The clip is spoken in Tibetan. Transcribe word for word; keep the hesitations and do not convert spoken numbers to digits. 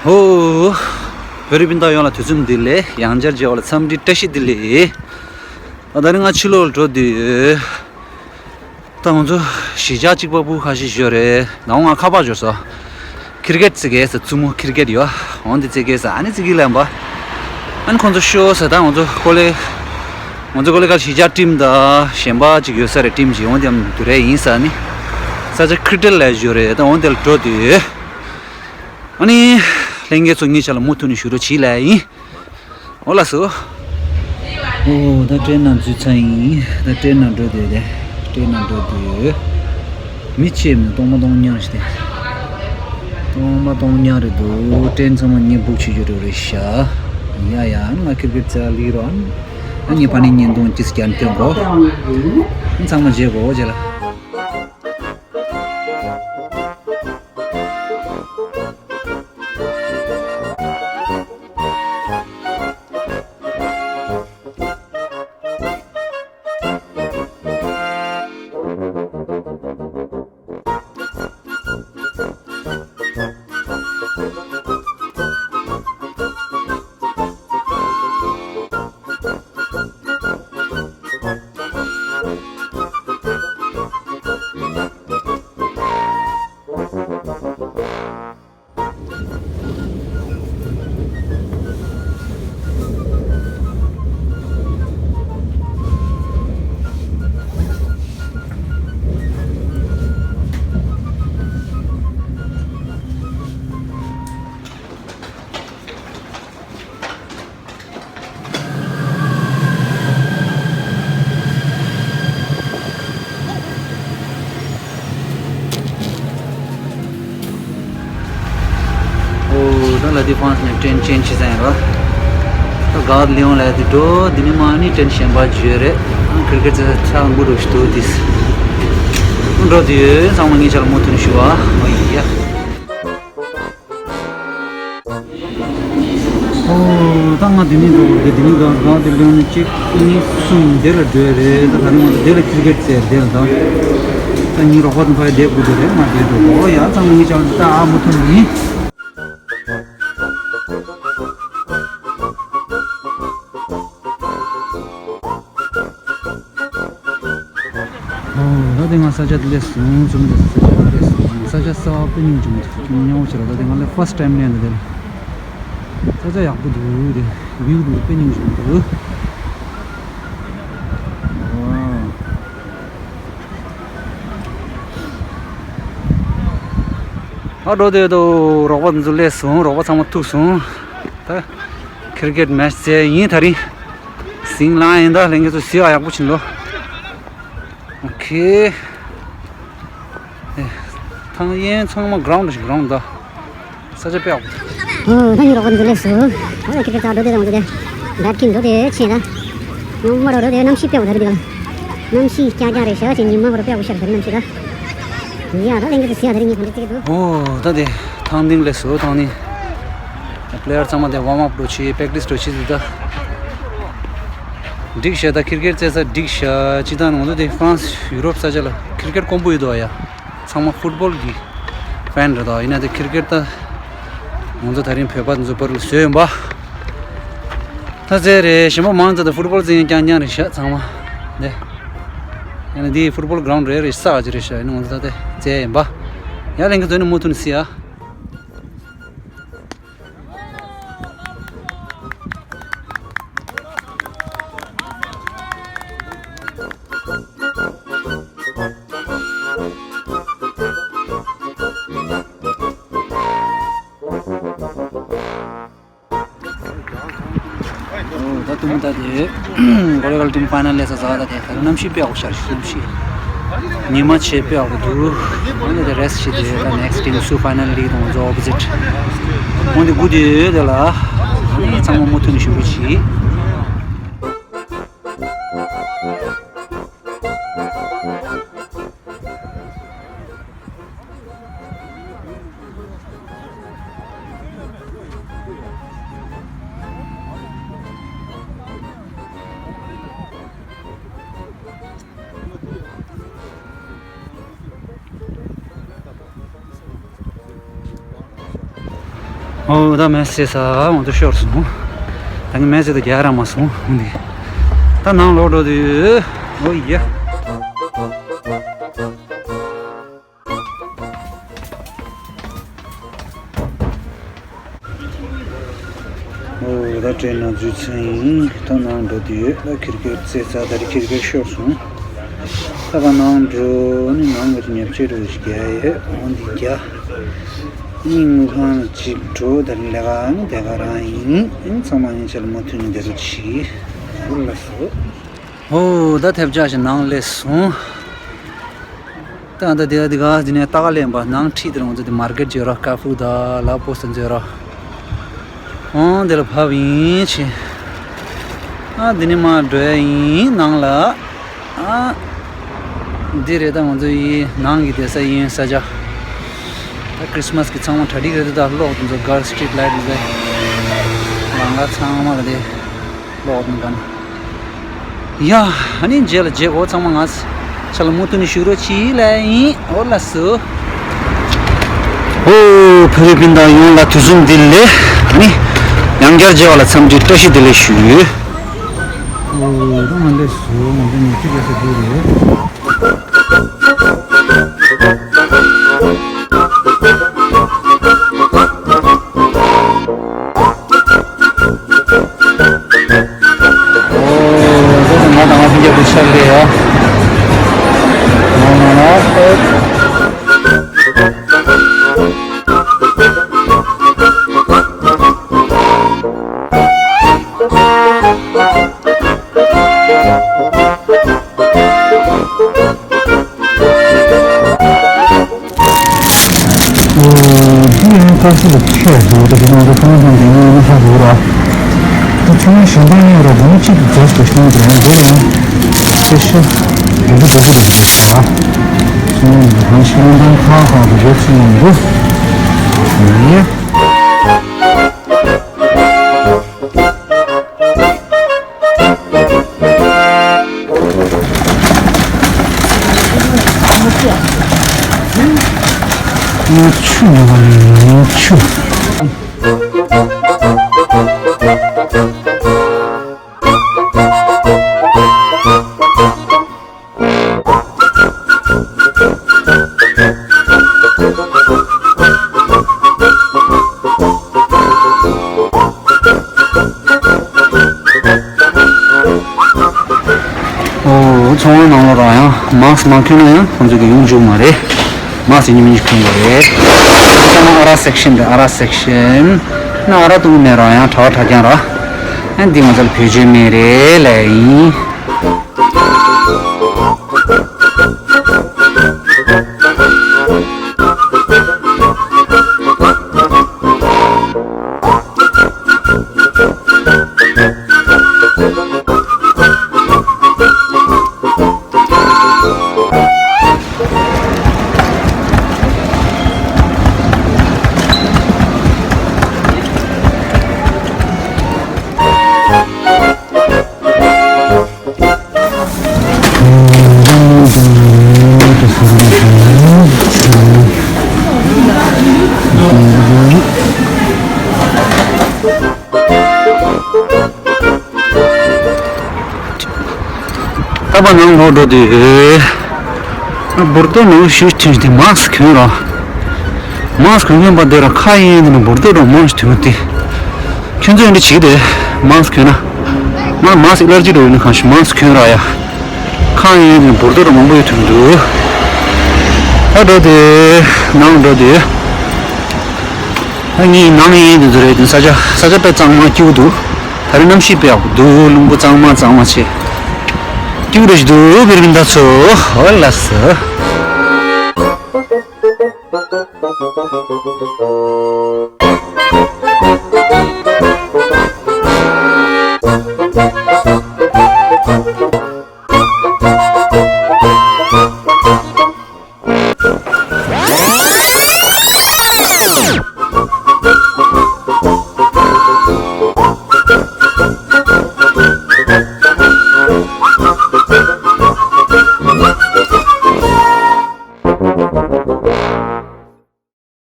ཧོ། བོད་རིགས་སྤུན་ཟླ་ཡོངས་ལ་དུས་གསུམ་བདེ་ལེགས། ཡང་བསྐྱར་མཇལ་བ་ལ་འཚམས་འདྲི་བཀྲ་ཤིས་བདེ་ལེགས། ཨ་ད་ནི་ང་ཕྱི་ལོགས་ལ་འགྲོ་དུས། ད་ང་ཚོ་གཞིས་ཆགས་གཅིག་པ་བུ་ཁ་ཤས་ཞོར་རེད། ནང་ང་ཁ་པར་འབྱོར་སོང་། ཁིར་ཀེད་རྩེ་གི་ཟེར། མཚན་མོ་ཁིར་ཀེད་ཡོད། འོན་ཏེ་རྩེ་གི་ཟེར། ཨ་ནི་རྩེ་གི་ལབ་པ། ཨ་ནི་ཁོང་ཚོ་ཤོག་ཟེར། ད་ང་ཚོ་ཀོ་ལེ། ང་ཚོ་ཀོ་ལེ་གལ་གཞིས་ཆགས་ཊིམ་དང་གཞན་པ་ཅིག་ཡོད་ས་རེད། ཊིམ་ཅིག་འོན་ཏེ་འདུ་རེ་ཡིན་ས་ནི། ས་ཆ་ཁིར་ཀེད་ལ་ཞོར་རེད། ད་འོན་ཏེ་ལ་འགྲོ་དུས། ཨ་ནི། ལྷན་རྒྱས་ཚོ་ངའི་ཆ་ལ་མུ་མཐུད་ནས་བཞུགས་རོགས་གྱིས་ལབ་ཡིན། འོ་ལགས་སོ། ཨོ་ད་ཊེན་ནང་འཛུལ་ཚར་ཡིན། ད་ཊེན་ནང་འགྲོ་དུས་དེ། ཊེན་ནང་འགྲོ་དུས། མི་ཆེ་མི་སྟོང་མ་སྟོང་ཉག་ཞིག་སྟེ། སྟོང་མ་སྟོང་ཉག་རེད་འདུག་ཊེན་ཚང་མ་ངས་བུག་བྱེད་རྒྱུ་རེད་ཤག་ཡ་ཡ། ང་ཁིར་ཀེད་རྩེ་ལི་རོ། ཨ་ངས་ཕ་ནི་བརྙན་ཐུང་ཅིག་བརྒྱབ་སྟོན་གོ། ཚང་མ་མཇལ་གོ་རྗེས་ལ། ཨོ་ད་ལ་དེ་ཕངས་ནས་ཊེན་ཅེན་ཇི་བྱས་ཡིན་རོ། ད་གར་ལི་ཡོང་ལ་དེ་འགྲོ། དེ་ནས་མ་ནི་ཊེན་གཞན་པ་བརྗོད་རེད། ཨང་ཁིར་ཀེད་ཚ་ཚ་འགུ་འགྲོ་ཞིག་འདུག་དེ། འགྲོ་དུས་ཚང་མ་ངའི་ཆ་ལ་མུ་མཐུད་ནས་ཞུ་བ། ཨོ་ཡ། ཨོ་ད་ང་དེ་ནས་འགྲོ་དགོས་རེད། དེ་ནས་ག་ག་དེ་ལོན་ནས་གཅིག་གཉིས་གསུམ་དེ་ལ་འགྲོ་ཡ་རེད། ད་ད་རིང་ང་ཚོ་དེ་ལ་ཁིར་ཀེད་རྩེ་དེ་ལ་ད། ད་ངའི་རོགས་པ་དང་ཕ་ཡི་དེ་དགོས་དེ་རེད། ང་དེ་འགྲོ་གོ་ཡ། ཚང་མ་ངའི་ཆ་ལ་ད་ཨ་མུ་མཐུད་ནས། ཨོ་ད་དེ་ང་ས་ཆ་དེ་སླེབས་སོང་། ཚོ་མི་དེ་ས་ཆ་དེ་སླེབས་སོང་། ས་ཆ་གསར་པ་དཔེ་སྙིང་རྗེ་མོ་འདུག་སྙིང་རྗེ་མོ་ཆེ་ར། ད་དེ་ང་ལ་ཕར་སི་ཊི་ཊེམ་ལེན་ད་དེ་ལ། ས་ཆ་ཡག་པོ་འདུག་དེ་བིའུ་འདུག་དཔེ་སྙིང་རྗེ་མོ་འདུག་ཨོ། ཨ་འགྲོ་དེ་དུ་རོགས་པ་ཚོ་སླེབས་སོང་། རོགས་པ་ཚང་མ་ཐུག་སོང་། ད་ཁིར་ཀེད་མེ་ཆི་རྩེ་ཡིན་ད་རིང་། ཟིང་ལངས་ཡིན་ད། ལྷན་རྒྱས་ཚོ་གཟིགས་ཨ་ཡག་པོ་བྱིན་ལོ། ཨོ་ཁེ། ཨེ། ཐང་ཡན་ཚང་མ་གྷི་རའུན་ཌི་ཞིག་གྷི་རའུན་ཌི་ད། ས་ཆ་དཔེ་ཡག་པོ་འདུག་ཨོ་ད་ངའི་རོགས་པ་ཚོ་སླེབས་སོང་། ཨོ་ད་ཁིར་ཀེད་རྩེ་འགྲོ་དེ་དང་འགྲོ་དེ། འབད་ཀིན་འགྲོ་དེ་ཆེ་ད། ཉུང་མ་འགྲོ་འགྲོ་དེ། གནམ་གཤིས་དཔེ་ཡག་པོ་ད་རེད་འདུག་གནམ་གཤིས་ཀྱང་ཀྱང་རེད་ཤག་ཅིག་ཉི་མ་བར་དཔེ་ཡག་པོ་ཤར་ད་རེད་གནམ་གཤིས་ད། ཡ་ད་ལྷན་རྒྱས་ཚོ་གཟིགས་ཨ། ད་རིང་ངས་ག་འདྲ་བརྩི་གི་འདུག་ཨོ་ད་དེ་ཐང་སྟེང་སླེབས་སོང་། ཐང་སྟེང་། པི་ལེ་ཡར་ཚང་མ་དེ་ཝརམ་ཨབ་འགྲོ་བྱེད། པེག་ཊིས་འགྲོ་བྱེད་ཟེར་ད། འགྲིག་ཤག་ད་ཁིར་ཀེད་རྩེ་ས་འགྲིག་ཤག་སྤྱིར་བཏང་ང་ཚོ་དེ་ཧྥ་རན་སི་ཡུ་རོབ་ས་ཆ་ལ་ཁིར་ཀེད་དཀོན་པོ་ཡོད་དོ་ཡ། ཚང་མ་ཕུཊ་བོལ་གི་ཕེན་རེད་དོ། ཡིན་ན་དེ་ཁིར་ཀེད་ད་ང་ཚོ་ད་རིང་བོད་པ་ཚོ་བར་ལ་བཟོས་ཡོད་པ། ད་རྩེ་རེད། གཞན་པ་མང་ཙམ་ད་ཕུཊ་བོལ་རྩེ་མཁན་རྐྱང་རྐྱང་རེད་ཤག་ཚང་མ་དེ། ཡང་ན་འདི་ཕུཊ་བོལ་གྷི་རའུན་ཌི་རེད། རེད་ས་ཆ་རེད་ཤག་ཡིན་ན་ང་ཚོ་ད་དེ་རྩེ་ཡིན་པ། ཡ་ལྷན་རྒྱས་ཚོ་ནི་མུ་མཐུད་ནས་གཟིགས་ཨ། ཨོ་ད་དུང་ད་དེ་ཀོ་ལེ་གལ་ཊིམ་ཕའི་ནལ་སླེབས་ས་ཟ་ད་དེ་ད་གནམ་གཤིས་དཔེ་ཡག་པོ་ཤར་ཤག་གནམ་གཤིས་ཉི་མ་ཆེ་དཔེ་ཡག་པོ་འདུག་ཨོ་ད་དེ་རེ་སི་ཊི་བྱེད་དེ་ད་ནེག་སི་ཊི་ཊིམ་སུ་ཕའི་ནལ་ལིག་དང་ང་ཚོ་ཨོ་པོ་ཟིཊ། འོན་ཏེ་སྒུག་དེ་ཡོད་དེ་ལ། ཨ་ནི་ཚང་མ་མུ་མཐུད་ནས་བཞུགས་རོགས་གྱིས། ཨོ་ད་མེ་སེ་ས་ང་ཚོ་ཤོར་སོང་། ད་ངས་མེ་སེ་ད་རྒྱག་ར་མ་སོང་འདི། ད་ནང་ལོག་འགྲོ་དུས། ཨོ་ཡ། ཨོ་ད་ཊེན་ནང་འཛུལ་ཚར་ཡིན། ད་ནང་འགྲོ་དུས་ད་ཁིར་ཀེར་རྩེ་ཚ་ད་རི་ཁིར་ཀེར་ཤོར་སོང་། ད་ག་ནང་འགྲོ་ནི་ནང་གི་ཉེ་ཆར་རུ་ཞིག་རྒྱག་ཡས་འོ་འདི་རྒྱག་ནི་དངུལ་ཁང་ལ་གཅིག་འགྲོ། ད་རིང་ལས་ཀ་ནི་དེ་ག་རང་ཡིན། ཨིན་ཚང་མ་ཡིན་ཆ་ལ་མ་མཐུན་ནི་དེ་རུ་ཆི་འུར་ལ་སོ། ཧོ་ད་ཐེབས་ཆག་ཞིག་ནང་སླེབས་སོང་། ད་ད་དེ་དེ་ག་དེ་ནས་ལྟ་ག་ལེན་པ་ནང་ཁྲིད་དེ་རང་ཚོ་དེ་མར་ཀེ་ཊི་བརྗོད་རོགས། ཀ་ཧྥུ་ད་ལ་པོ་སི་བརྗོད་རོགས། ཨང་དེ་ལ་བབས་ཡིན་ཆེ། ཨ་འདི་ནས་མར་འགྲོ་ཡ་ཡིན་ནང་ལ། ཨ་འདི་རེད། ད་ང་ཚོ་ཡི་ནང་གི་བསྡད་ས་ཡིན་ས་ཆ། ད་ཁྲི་སི་མ་སི་གི་ཚང་མ་གྲ་སྒྲིག་རེད་འདུག་ད་གློག་དེ་ཚོ་གར་སི་ཊི་རི་ཊི་ལའི་ཊི་དེ་ཚོ་ལམ་ཁ་ཚང་མ་ལ་དེ་གློག་དེ་འགན། ཡ། ཨ་ནི་རྗེས་ལ་རྗེས་འགོ་ཚང་མ་ང་ཆ་ལ་མུ་མཐུད་ནས་བཞུགས་རོགས་གྱིས་ལབ་ཡིན། འོ་ལགས་སོ། ཨོ་ཕི་ལི་པིན་དང་ཡོངས་ལ་དུས་གསུམ་བདེ་ལེགས། ཨ་ནི་ཡང་བསྐྱར་མཇལ་བ་ལ་འཚམས་འདྲི་བཀྲ་ཤིས་བདེ་ལེགས་ཞུ། ཨོ་ད་ང་ལས་སོ་ང་ཚོ་ཉིན་གཅིག་ལས་ས་འདི་རེད། ཨོ་ད་ང་དང་ང་ཕི་རྒྱབ་ཏུ་ཆགས་བསྡད་ཡོད། ང་ང་ང་། འདི་ཡང་ཁ་ཤས་ལ་ཁྱད་འདུག་ད་དེ་ནང་དུ་ཁང་ཁང་དེ་ཡང་ཡང་ཧ་གོ་ར། ད་ཁྱོད་གཞན་དག་ཡང་ར་དེ་ནི་གཅིག་ཏུ་རྫོགས་པའི་ཤིང་དེ་ཡང་འདི་ཡང་སེ་ཤ་རིག་པ་རྫོགས་པ་རེད་ཟེར་བ། ཁྱོད་ནི་གང་ཤེས་ཡོན་ཁ་ཁ་དུ་རེད་ཚུལ་ཡང་འདུག་ཡེ། ཆུ་ཡོད་པ་ནི་ཆུ། ཨོ། ཚོང་ཁང་ནང་ལོགས་རང་ཡང་མཱ་སི་མ་གྱོན་ན་ཡང་ཁོང་ཚོ་གི་ཡོང་འཇུག་མ་རེད། མཱ་སི་ཡིན་མིན་གྱོན་དགོས་རེད། ཚང་མ་ཨ་ར་སེག་ཤན་རེད། ཨ་ར་སེག་ཤན། ན་ཨ་ར་ཏུ་མེད་རང་ཡང་གྲྭ་བ་གྲྭ་རྐྱང་ར། ཨ་འདི་ང་ཚོ་ལ་བེད་སྤྱོད་མེད་རེད་ལབ་ཡིན། ད་བར་ནང་ལོག་འགྲོ་དུས། འབུར་ཏོག་ནང་ཞུ་ཐོན་ཏེ་མཱ་སི་གྱོན་རོགས། མཱ་སི་གྱོན་མཁན་པ་དེ་ར་ཁ་གཡེང་དེ་ནི་འབུར་ཏོག་རང་མང་ཞིག་ཐོན་ཏེ། ཁྱོད་ཚོས་འདི་བྱེད་དེ་མཱ་སི་གྱོན་ན། ང་མཱ་སི་ཨེ་ལར་ཇི་འགྲོ་ཡོད་ན་གང་ཞིག་མཱ་སི་གྱོན་ར་ཡ། ཁ་གཡེང་དེ་ནི་འབུར་ཏོག་རང་མང་པོ་ཡོད་ཐོན་འདུག་ད་འགྲོ་དེ། ནང་འགྲོ་དེ། ད་ངའི་ནང་ཡིན་དུ་དུ་རེད་དུ་ས་ཆ་ས་ཆ་དཔེ་གཙང་མ་སྐྱིད་པོ་འདུག་ད་རེས་གནམ་གཤིས་དཔེ་ཡག་པོ་འདུག་རླུང་བུ་གཙང་མ་གཙང་མ་བྱས། སྐྱིད་པོ་རེད་འདུག་ཕེར་གིན་ད་ཚོ། ཧོ་ལ་ས།